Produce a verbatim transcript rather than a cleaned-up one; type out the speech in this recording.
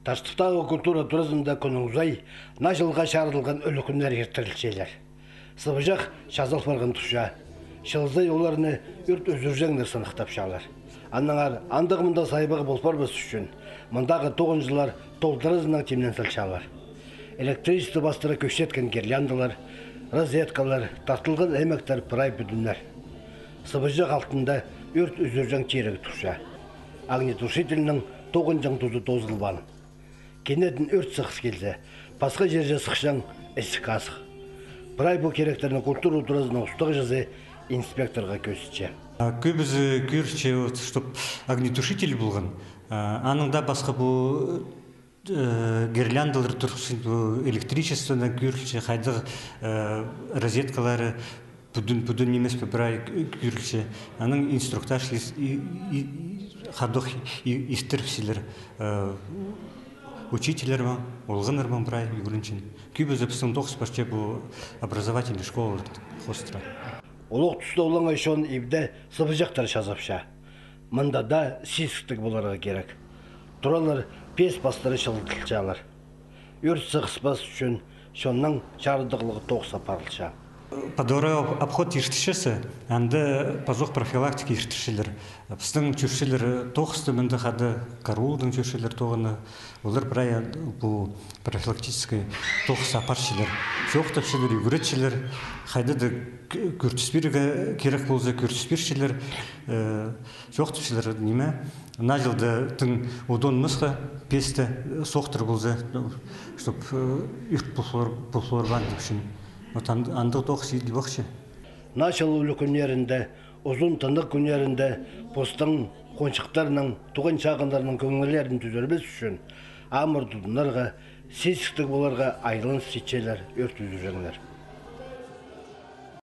Таштыптағы культура туразында кӱннің узай наа чылға чарыдылған ӱлӱкӱннер иртірілчелер. Сыбыҷах чазал парған турча. Чыл сай оларны ӧрт ӱзӱрҷеңнер сыныхтапчалар. Аннаңар андағ-мындағ сайбағы пол парбас ӱчӱн, мындағы тоғынҷылар толдыразынаң тимнен салчалар. Электричество пастыра кӧсчеткен гирляндалар, розеткалар, тартылған ӧмектер прай пӱдіннер. Сыбыҷах алтында ӧрт ӱзӱрҷең тиріг турча. Огнетушительнің тоғынҷаң тузы тоозылбаан. Кинетін ӧрт сығыс килзе, пасха чирҷе сыхчаң ізік азых. Прай пу киректерні культура туразының устағҷызы инспекторға кӧзітче. А, кӧбізі кӧрче, вот, чтоб огнетушитель полған. А, аның даа пасха пу, э, гирляндалар турғысчаң, пу электричествонаң кӧрілче, хайдағ, э, розеткалары, пӱдін, пӱдін нимес пе, прай кӧрілче. Анаң инструктаж ис-, и-, и-, и-, хайдағ и-, иртіріпчелер, э, учительлер маң, олғаннар маң прай ӱгренчең. Кӧбізі пістің тоғыс парча пу образовательный школалар хоостыра. Олох туста олаңай чон ибде сыбыҷахтар чазапча. Мында даа сизіктіг поларға кирек. Туралар пес пастыра чылыдылчалар. Ӧрт сығыспас ӱчӱн чонның чарыдығлығ тоғыс апарылча. По дворовой об-, обход иртірчезер, анда пазох профилактика иртірчелер. Пістің чӧрчелер тоғысты, мында хада караулдаң чӧрчелер тоғынып, олар прай пу профилактический тоғыс апарчалар. Чоохтапчалар, ӱгретчелер, хайда даа кӧ-, кӧртіс пирерге кирек полза, кӧртіс пирчелер, э, чоохтапчалар, ниме, наа чылда тың удонмасха, песте, э, соохтар полза, ну, чтоб, э, ӧрт пол полар, пол полбаан тіп ӱчӱн. Вот ан-, андағ тоғыс иділ похча. Наа чыл ӱлӱкӱннерінде, узун тынағ кӱннерінде постың, хонҷыхтарның, туған чағыннарның кӧңнілерін тӱзірбес ӱчӱн, амыр тудынарға, сизіктіг поларға айланыс итчелер ӧрт ӱзӱрҷеңнер.